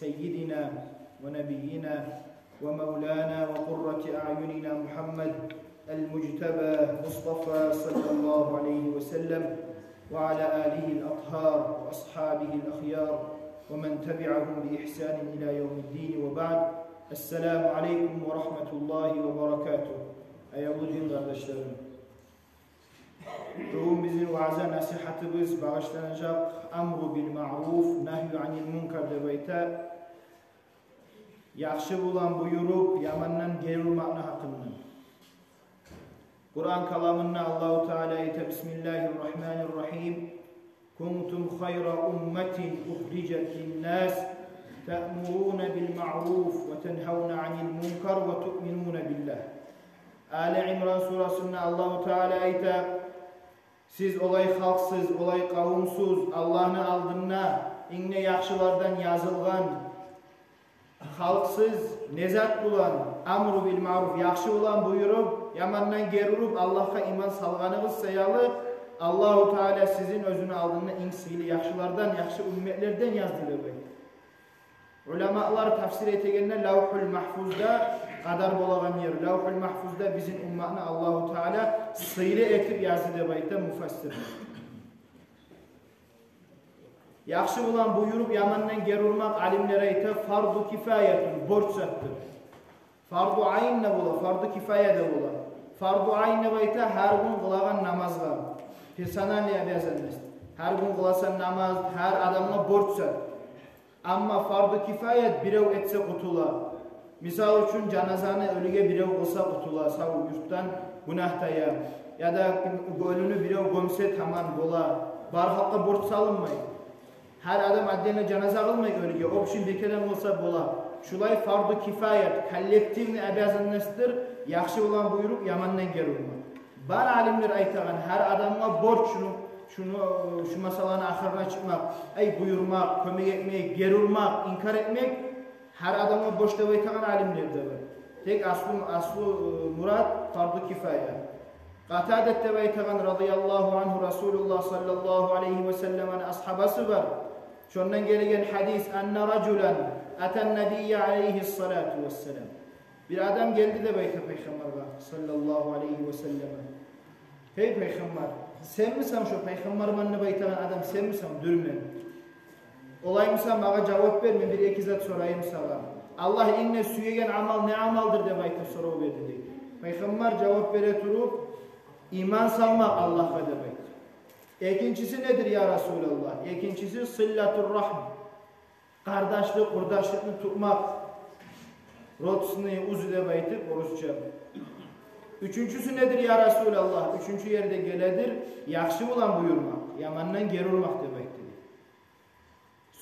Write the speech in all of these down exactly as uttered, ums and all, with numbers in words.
سيدنا ونبينا ومولانا وقرة أعيننا محمد المجتبى مصطفى صلى الله عليه وسلم وعلى آله الأطهار وأصحابه الأخيار ومن تبعهم بإحسان إلى يوم الدين وبعد. السلام عليكم ورحمة الله وبركاته. Аявлу дин къардашларым, бугюн бизин ваъза-насигьатыбыз багъышланажакъ амру бил маъруф, нагьйу анил мункар деп айта. Яхшы булан буюруп, ямандан гери урмакъны гьакъында. Къуран каламында Аллагьу Таала айта: بسم الله الرحمن الرحيم. كنتم خير أمة أخرجت للناس تأمرون بالمعروف وتنهون عن المنكر وتؤمنون بالله. Али Имран сурасында Аллагьу Таала айта: «Сиз олай халкъсыз, олай къавумсуз, Аллагьны алдында инг де яхшылардан язылгъан халкъсыз, не зат булан, амру бил маъруф, яхшы булан буюруп, ямандан гери уруп, Аллагьгъа иман салгъаныгъыз саялы, Аллагьу Таала сизин оьзюню алдында инг сыйлы яхшылардан, яхшы умметлерден язды», — деп айта. Уламалар тафсир этегенде Лавхул Магьфузда, къадар болагъан ер, Лавхул Магьфузда бизин умматны Аллагьу Таала сыйлы этип язды деп айта муфассирлер. Яхшы булан буюруп, ямандан гери урмакъ, алимлер айта, фарду кифаятун, борч затдыр. Фарду айн да бола, фарду кифая да бола. Фарду айн деп айта гьар гюн къылагъан намазгъа, персональный обязанность. Гьар гюн къыласан намаз, гьар адамгъа борч зат. Амма фарду кифаят бирев этсе къутула. Мисал учун, жаназаны оьлюге бирев къылса къутула, сав юртдан гюнагь тая. Яда оьлюню бирев гёмсе, таман бола. Бар халкъгъа борч салынмай. Гьар адам отдельно жаназа къылмай оьлюге, общий бир керен къылса бола. Шулай фарду кифаят, коллективный обязанностьдыр яхшы булан буюруп, ямандан гери урмакъ. Бар алимлер айтагъан, гьар адамгъа борч шуну, шуну, шу масъаланы ахырына чыкъмакъ, ай, буюрмакъ, кёмек этмек, гери урмакъ, инкар этмек, гьар адамгъа борч деп айтагъан алимлер де бар. Тек аслу, аслу, э, мурат фарду кифая. Къатадат деп айтагъан, радияллагьу ангьу, Расулуллагь саллаллагьу алайгьи ва салламны асгьабасы бар. Шондан гелген гьадис: «Анна ражулан атан набийя алайгьи салату вассалам». Бир адам гелди деп айта Пайхаммаргъа, саллаллагьу алайгьи ва саллам. «Гьей Пайхаммар, сенмисен шо пайхаммарман деп айтагъан адам, сенмисен?» «Дюрмен». «Олаймыса, магъа жавап бер, мен бир-эки зат сорайым сагъа. Аллагь инг де сюеген амал не амалдыр?» — деп айтып сорав берди дей. Пайхаммар жавап бере туруп: «Иман салмакъ Аллагьгъа», — деп айтды. «Экинчиси недир, я Расулаллагь?» «Экинчиси сыллатур рахм. Къардашлыкъ, къурдашлыкъны тутмакъ. Родственные узы деп айтып, орусча. Уьчюнчюсю недир, я Расулаллагь?» «Уьчюнчю ерде геледир, яхшы булан буюрмакъ, ямандан гери урмакъ», — деп айтды дей.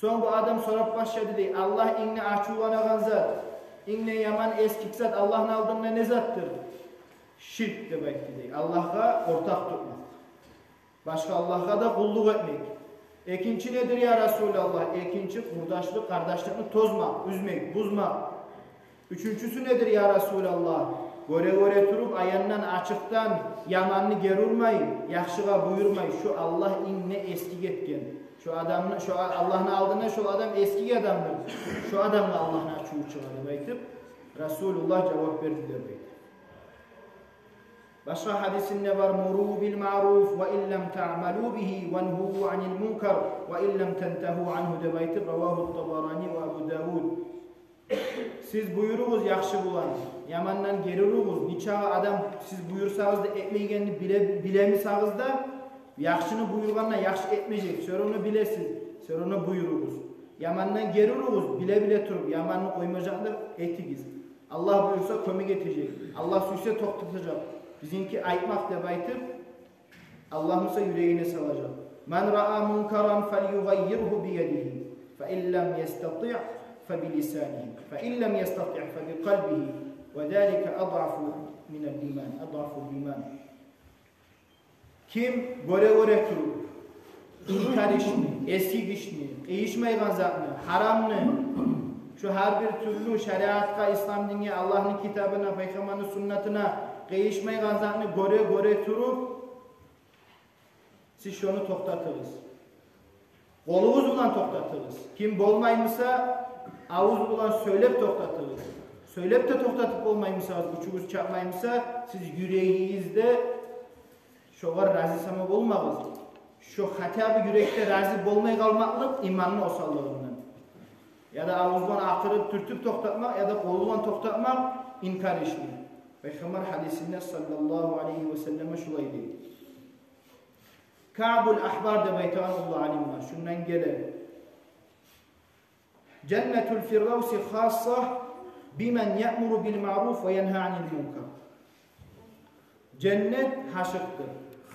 Сонг бу адам сорап башлады дей: «Аллагь инг де ачувланагъан зат, инг де яман, эсгик зат Аллагьны алдында не затдыр?» «Ширк», — деп айтды дей. «Аллагьгъа ортакъ тутмакъ. Башгъа Аллагьгъа да къуллукъ этмек». «Экинчи недир, я Расулаллагь?» «Экинчи къурдашлыкъ, къардашлыкъны тозмакъ, уьзмек, бузмакъ». «Уьчюнчюсю недир, я Расулаллагь?» «Гёре-гёре туруп, аяндан, ачыкъдан яманны гери урмай, яхшыгъа буюрмай, шу Аллагь инг де эсгик этген. Шу адамны, шу А-, Аллагьны алдында шул адам эсгик адамдыр. Шу адамгъа Аллагьны ачуву чыгъа», — деп айтып, Расулуллагь жавап берди деп айта. Башгъа гьадисинде бар: «Муру бил маъруф ва ин лам таъмалу бигьи, ва нагьу анил мункар ва ин лам тантагьу ангьу», — деп айтып, равагьу Табарани ва Абу Давуд. «Сиз буюругъуз яхшы булан, ямандан гери уругъуз. Нечакъы адам сиз буюрсагъыз да этмейгенни биле, билемисагъыз да, яхшыны буюргъанда яхшы этмежек. Всё равно билесиз, всё равно буюругъуз. Ямандан гери уругъуз, биле-биле туруп, яманны къоймажакъны этигиз. Аллагь буюрса, кёмек этежек. Аллагь сюйсе, токътатажакъ. Бизинки айтмакъ», — деп айтып, Аллагь буюрса, юрегине салажакъ. «Ман раа мункаран фальюгъаййиргьу биядигьи, фа ин лам ястатиъ, фа билисанигьи, фа ин лам ястатиъ, фа бикъалбигьи, ва залика адъафу минал иман, адъафул иман». Ким гёре-гёре туруп, инкар ишни, эсгик ишни, къыйышмайгъан затны, гьарамны, шу гьар бир тюрлю шариатгъа, ислам динге, Аллагьны китабына, Пайхаммарны суннатына къыйышмайгъан затны гёре-гёре туруп, сиз шону токътатыгъыз. Къолугъуз булан токътатыгъыз. Ким болмаймыса, Авуз булан сёйлеп токътатыгъыз. Сёйлеп де токътатып болмаймыса, гючюгюз чатмаймыса, сиз юрегигизде шогъар рази сама болмагъыз. Шо хотя бы юрекде рази болмай къалмакълыкъ иманны осаллыгъындан. Яда авуз булан акъырып, тюртюп токътатмакъ, яда къол булан токътатмакъ инкар ишни. Пайхаммар гьадисинде саллаллагьу алайгьи ва саллам шулай дей. Каъбул Ахбар деп айтагъан уллу алим бар. Шундан геле: «Жаннатул Фирдавси хасса биман яъмуру бил маъруф ва янгьа анил мункар». Женнет гьашыкъдыр.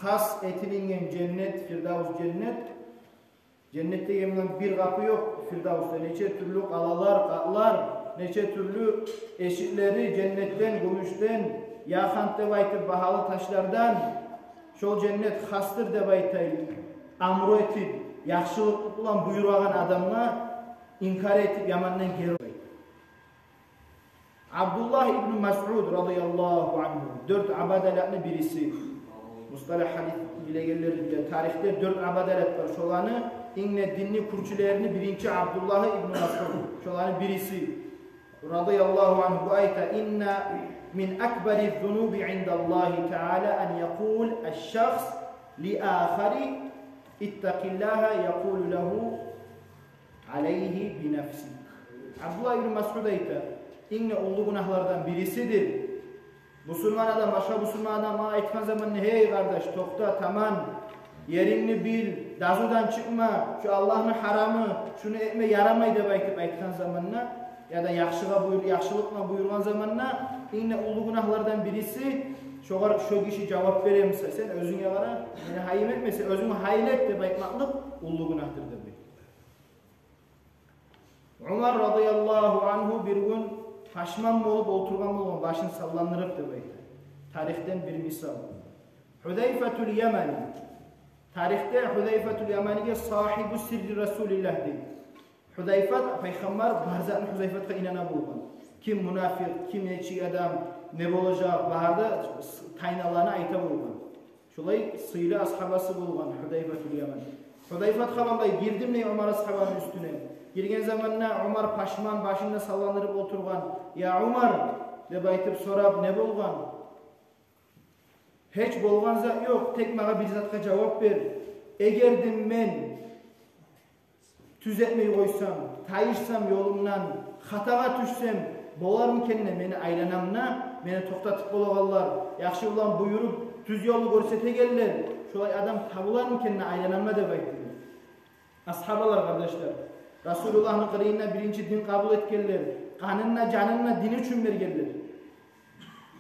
Хас этилинген женнет, Фирдавс женнет. Женнетде гелмеген бир къапу ёкъ Фирдавсда. Нече тюрлю къалалар, къатлар, нече тюрлю эшиклери женнетден, гюмюшден, якъут деп айтып багьалы ташлардан. Шол женнет хасдыр деп айтайыкъ. Амру этип, яхшылыкъ булан буюрагъан адамгъа, инкар этип, ямандан гери. Абдуллагь ибну Масъуд радияллагьу ангьу, дёрт абадалатны бириси. Мусталагь гьадис билегенлер биле, тарихде дёрт абадалат бар. Шоланы инг де динни кюрчюлерини биринчи Абдуллагь ибну Масъуд. Шоланы бириси радияллагьу ангьу, бу айта: «Инна мин акбари зунуби индаллагьи таала ан якъула аш-шахс ли ахари иттакъиллагьа, якъулу лагьу алайгьи би нафсик». Абдуллагь ибну Масъуд айта: «Инг де уллу гюнагьлардан бирисидир бусурман адам башгъа бусурман адамгъа айтгъан заманда: „Гьей, къардаш, токъта, таман, ерингни бил, дазудан чыкъма, шу Аллагьны гьарамы, шуну этме ярамай“, – деп айтып айтгъан заманда, яда яхшыгъа буюр-, яхшылыкъгъа буюргъан заманда, инг де уллу гюнагьлардан бириси, шогъар шо гиши жавап бере буса: „Сен оьзюнге къара, мени гьайым этме, сен оьзюнг гьайын эт“, – деп айтмакълыкъ уллу гюнагьдыр», – деп. Умар радияллагьу ангьу бир гюн пашман болуп олтургъан болгъан, башын салландырып, деп айта. Тарихден бир мисал. Гьузайфатул Ямани. Тарихде Гьузайфатул Яманиге сагьибу сирри Расулиллагь дей. Гьузайфат, пайхаммар бар затны Гьузайфатгъа инана болгъан. Ким мунафикъ, ким нечик адам, не болажакъ, бары да тайналаны айта болгъан. Шолай сыйлы асгьабасы болгъан Гьузайфатул Яман. Гьузайфат хабарлай: «Гирдим дей Умар асгьабаны уьстюне. Гирген заманда Умар пашман, башын да салландырып олтургъан. „Я Умар“, – деп айтып сорап, – не болгъан? Гьеч болгъан зат ёкъ, тек магъа бир затгъа жавап бер. Эгер де мен тюз этмей къойсам, тайышсам ёлумдан, хатагъа тюшсем, болармы экен де мени айланамда мени токътатып болагъанлар, яхшы булан буюруп, тюз ёлну гёрсетегенлер, шолай адам табулармы экен де айланамда?» – деп айтды. Асгьабалар, къардашлар, Расулуллагьны къырыйында биринчи дин къабул этгенлер, къанын да, жанын да дин учун бергенлер.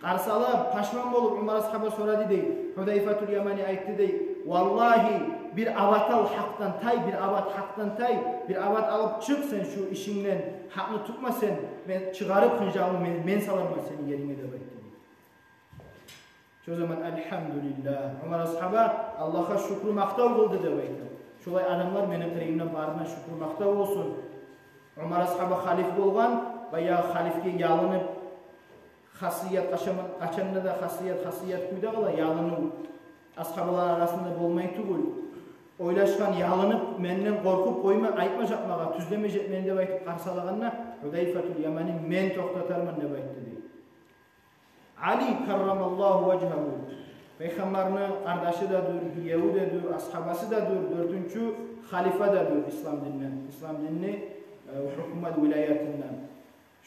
Къарсалап, пашман болуп, Умар асгьаба сорады дей. Гьузайфатул Ямани айтды дей: «Валлагьи, бир абат ал, гьакъдан тай, бир абат гьакъдан тай, бир абат алып чыкъ сен шу ишингден, гьакъны тутма сен, мен чыгъарып хынжалны мен, мен саларман сени еринге», – деп айтды дей. Шо заман, альгьамдулиллагь, Умар асгьаба Аллагьгъа шюкюр, макътав къылды деп айта. Шолай адамлар мени къырыйымда барына шюкюр, макътав болсун. Умар асгьаба халиф болгъан, баягъы халифге ялынып, хасият къачан-, къачанда да хасият, хасият кюйде къала, ялынып, асгьабалар арасында болмай тюгюл. Ойлашгъан, ялынып, менден къоркъуп къойма, айтмажакъ магъа, тюзлемежек мени деп айтып къарсалагъанда, Гьузайфатул Ямани: «Мен токътатарман», – деп айтды дей. Али, каррамаллагьу важгьагьу, пайхаммарны къардашы да дюр, гиеви де дюр, асгьабасы да дюр, дёртюнчю халифа да дюр ислам динни, ислам динни, э, гьукумат вилаятында.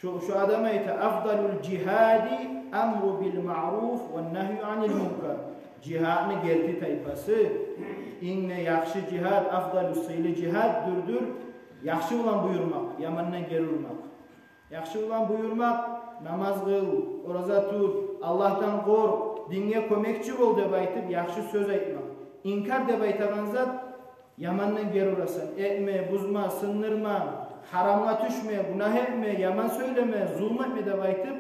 Шу, шу адам айта: «Афдалул жигьади амру бил маъруф ва нагьйу анил мункар». Жигьадны герти тайпасы, инг де яхшы жигьад, афдалу, сыйлы жигьад дюр, дюр яхшы булан буюрмакъ, ямандан гери урмакъ. Яхшы булан буюрмакъ: намаз къыл, ораза тут, Аллагьдан къоркъ, динге кёмекчи бол деп айтып, яхшы сёз айтмакъ. Инкар деп айтагъан зат: ямандан гери урасан, этме, бузма, сындырма, гьарамгъа тюшме, гюнагь этме, яман сёйлеме, зулму этме деп айтып,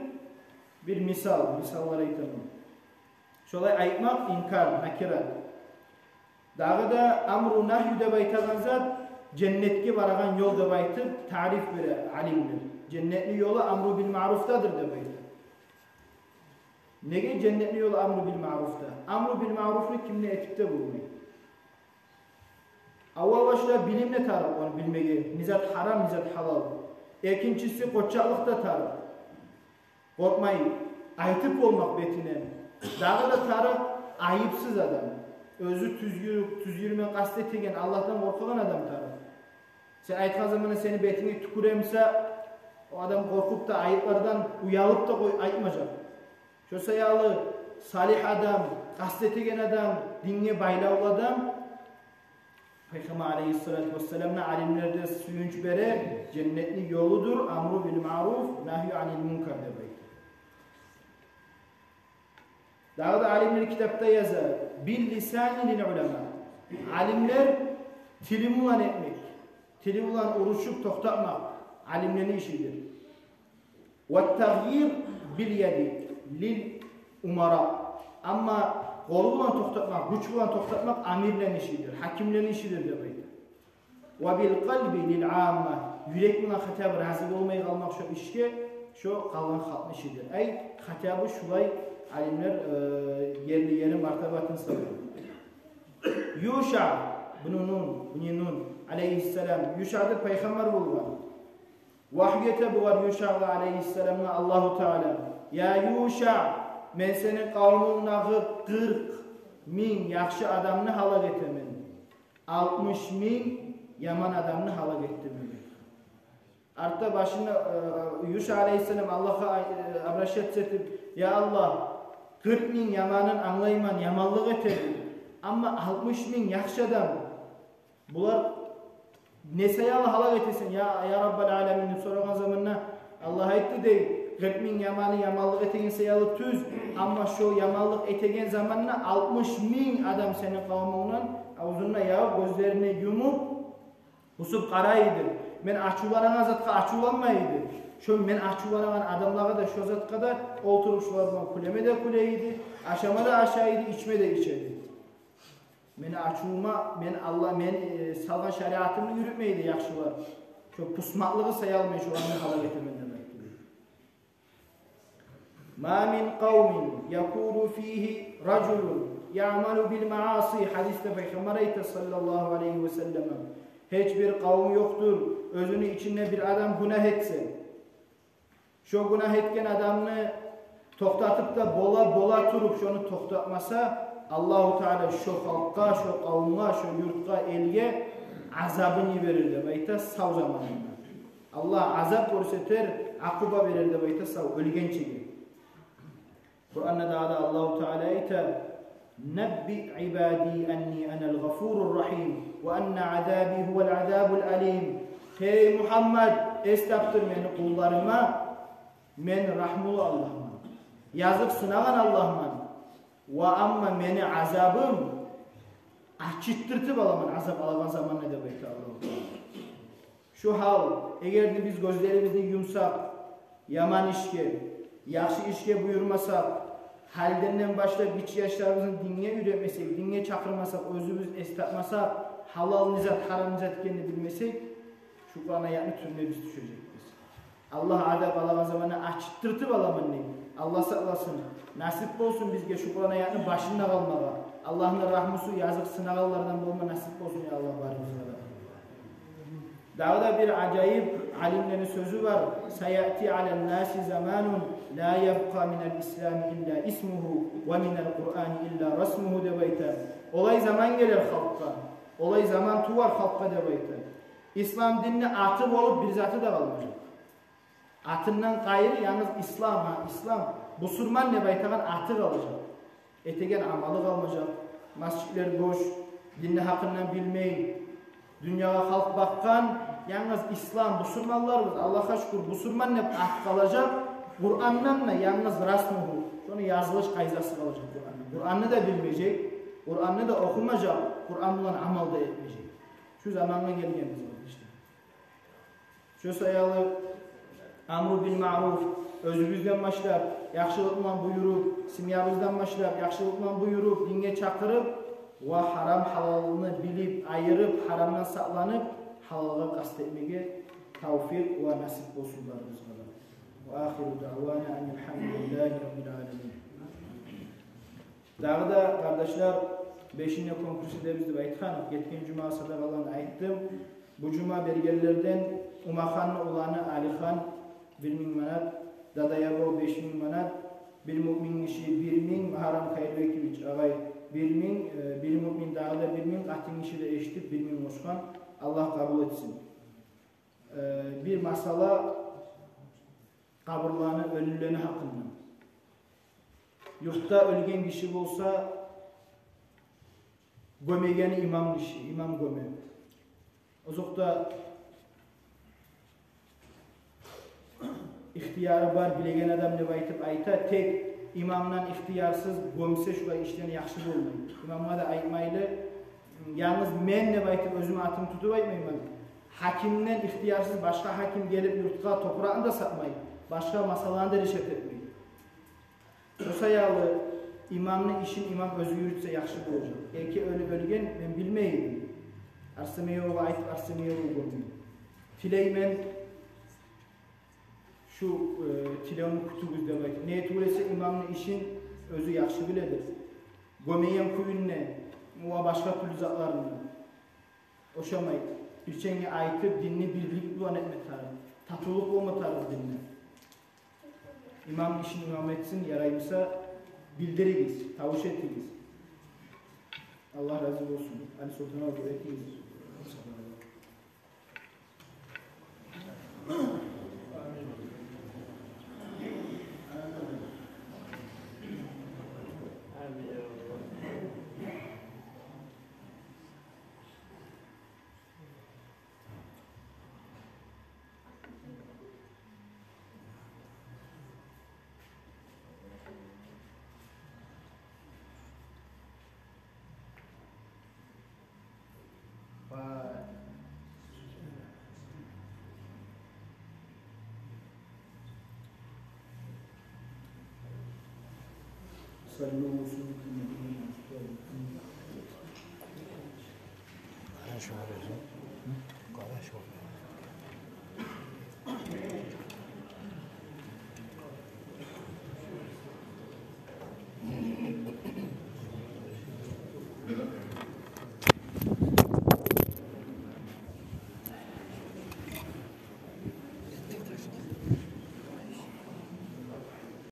бир мисал, мисаллар айтаман. Шолай айтмакъ инкар, накират. Дагъы да амру нагьйу деп айтагъан зат женнетге барагъан ёл деп айтып таъриф бере алимлер. Женнетни ёлу амру бил маъруфдадыр деп айта. Неге женнетни ёлу амру бил маъруфда? Амру бил маъруфну ким де этип де болмай. Аввал башлап билим де тарыкъ ону билмеге, не зат гьарам, не зат гьалал. Экинчиси, къоччакълыкъ да тарыкъ. Къоркъмай айтып болмакъ бетине. Дагъы да тарыкъ айыпсыз адам. Оьзю тюз юрю-, тюз юрюме къаст этеген, Аллагьдан къоркъагъан адам тарыкъ. Сен айтгъан заманда сени бетинге тюкюремсе, о адам къоркъуп да, айыплардан уялып да къой-, айтмажакъ. Шо саялы салигь адам, къаст этеген адам, динге байлавлу адам, Пайхаммар алейгьиссалату вассаламны алимлер де сююнч бере, женнетни ёлудур амру бил маъруф, нагью анил мункар деп айта. Дагъы да алимлер китапда яза: «Бил лисани лил улама». Алимлер тили булан этмек, тили булан урушуп токътатмакъ алимлени ишидир. «Ва тагъйир бил яди лил умара». Амма къол булан токътатмакъ, гюч булан токътатмакъ амирлени ишидир, гьакимлени ишидир деп айта. «Ва бил къалби лил амма». Юрек булан хотя бы рази болмай къалмакъ шо ишге, шо къалгъан халкъны ишидир. Ай, хотя бы шулай алимлер, э, ерли ерин, мартабатын салгъан. Юша бну Нун, бни Нун алейгьиссалам, Юша деп пайхаммар болгъан. Вагьйу эте бугъар, Юшагъа алейгьиссаламгъа, Аллагьу Таала: «Я Юша, мен сени къавмунгдагъы къыркъ минг яхшы адамны гьалак этемен, алтмыш минг яман адамны гьалак этдим», — деген. Артда башында, э, Юша алейгьиссалам Аллагьгъа, э, обращаться этип: «Я Аллагь, къыркъ минг яманын англайман, яманлыкъ этеди. Амма алтмыш минг яхшы адам, булар не саялы гьалак этесен, я, я Раббал аламин?» — деп сорагъан заманда Аллагь айтды дей: «Къыркъ минг яманы яманлыкъ этеген саялы тюз, амма шо яманлыкъ этеген заманда алтмыш минг адам сени къавмунгдан авзун да ябып, гёзлерин юмуп, къусуп къарай эди. Мен ачувланагъан затгъа ачувланмай эди. Шо мен ачувланагъан адамлагъа да, шо затгъа да олтуруп, шолар булан кюлеме де кюлей эди, ашама да ашай эди, ичме де иче эди. Мени ачувума, мен Аллагь, мен, э, салгъан шариатымны юрютмей эди яхшылар. Шо пусмакълыгъы саялы мен шоланы гьалак этемен», — деп айтды. «Ма мин къавмин якуну фигьи ражулун яъмалу бил мааси», — гьадисде пайхаммар айта, саллаллагьу алайгьи ва саллам: «Гьеч бир къавум ёкъдур, оьзюню ичинде бир адам гюнагь этсе, шо гюнагь этген адамны токътатып да бола, бола туруп, шону токътатмаса, Аллагьу Таала шо халкъгъа, шо къавумгъа, шо юртгъа, элге азабын йиберир», — деп айта, сав заманында. Аллагь азап гёрсетер, акъуба берер деп айта, сав оьлгенчеге. Къуранда дагъы да Аллагьу Таала айта: «Набби ибади анни анал гъафурур рахим ва анна азаби гьувал азабул алим». Гьей Мугьаммад, эс тапдыр мени къулларыма, мен рагьмулу Аллагьман, языкъсынагъан Аллагьман. Ва амма мени азабым, ачытдыртып аламан азап алагъан заманда деп айта Аллагьу Таала. Шу гьал, эгер де биз гёзлерибизни юмсакъ яман ишге, яхшы ишге буюрмасакъ, гьалиден башлап гиччи яшларыбызны динге уьйретмесек, динге чакъырмасакъ, оьзюбюз эс тапмасакъ, гьалал не зат, гьарам не зат экенни билмесек, шу Къуран аятны тюбюне биз тюшежекбиз. Аллагь азап алагъан заманда ачытдыртып аламан дей. Аллагь сакъласын. Насип болсун бизге шу Къуран аятны башында къалмагъа. Аллагьны рагьмусу, языкъсынагъанлардан болма насип болсун, я Аллагь, барыбызгъа да. Дагъы да бир ажайып алимлени сёзю бар: «Саяти алан наси заманун ла ябкъа минал ислами илла исмугьу ва минал Къурани илла расмугьу», — деп айта. Олай заман гелер халкъгъа, олай заман тувар халкъгъа деп айта. Ислам динни аты болуп бир заты да къалмажакъ. Атындан къайры янгыз ислам, гьа, ислам, бусурман деп айтагъан аты къалажакъ. Этеген амалы къалмажакъ. Межитлер бош, динни гьакъындан билмей, дюньягъа халкъ бакъгъан, янгыз ислам, бусурманларбыз, Аллагьгъа шюкюр, бусурман деп ат къалажакъ. Къурандан да янгыз расмугьу, шону язылыш къайдасы къалажакъ Къуранда. Къуранны да билмежек, Къуранны да охумажакъ, Къуран булан амал да этмежек. Шу замангъа гелгенбиз, къардашлар. Шо саялы амру бил маъруф, оьзюбюзден башлап, яхшылыкъ булан буюруп, семьябыздан башлап, яхшылыкъ булан буюруп, динге чакъырып, ва гьарам-гьалалны билип, айырып, гьарамдан сакъланып, гьалалгъа къаст этмеге тавфикъ ва насип болсун барыбызгъа да. Ва ахиру даъвана анил гьамдулиллагьи раббил аламин. Дагъы да, къардашлар, бешинде конкурс эдебиз деп айтгъанбыз, гетген жума садагъаланы айтдым. Бу жума бергенлерден Умаханны уланы Алихан бир минг манат, Дадаяба беш минг манат, бир муъмин гиши бир минг, Магьарам Кайырбекович агъай бир минг, э, бир муъмин дагъы да бир минг, къатын гиши де эшитип бир минг къошгъан. Аллагь къабул этсин. Э, бир масъала къабурланы, оьлюлени гьакъында. Юртда оьлген гиши болса, гёмегени имам гиши, имам гёме. Озокъда, ихтияры бар билеген адам деп айтып айта, тек имамдан ихтиярсыз гёмсе, шулай ишлер яхшы болмай. Имамгъа да айтмайлы, янгыз мен деп айтып, оьзюм атым тутуп айтмайман. Гьакимден ихтиярсыз башгъа гьаким гелип юртгъа топуракъны да сатмай, башгъа масъаланы да решать этмей. Шо саялы имамны ишин имам оьзю юрютсе яхшы болажакъ. Эки оьлю оьлген, мен билмеймен. Арсамиевагъа айтып, Арсамиевагъа гёмдюр. Тилеймен, шу, э, тилевню кютюгюз деп айтып. Неге тюгюл эсе, имамны ишин оьзю яхшы биледир. Гёмеген кююн де, ва башгъа тюрлю затларын да. Ошамай, бирчеге айтып, динни бирлик булан этме тарыкъ, татывлукъ болма тарыкъ динде. Имам ишин имам этсин, ярай буса, билдиригиз, тавуш этигиз. Аллагь рази болсун. Али Султановгъа этигиз.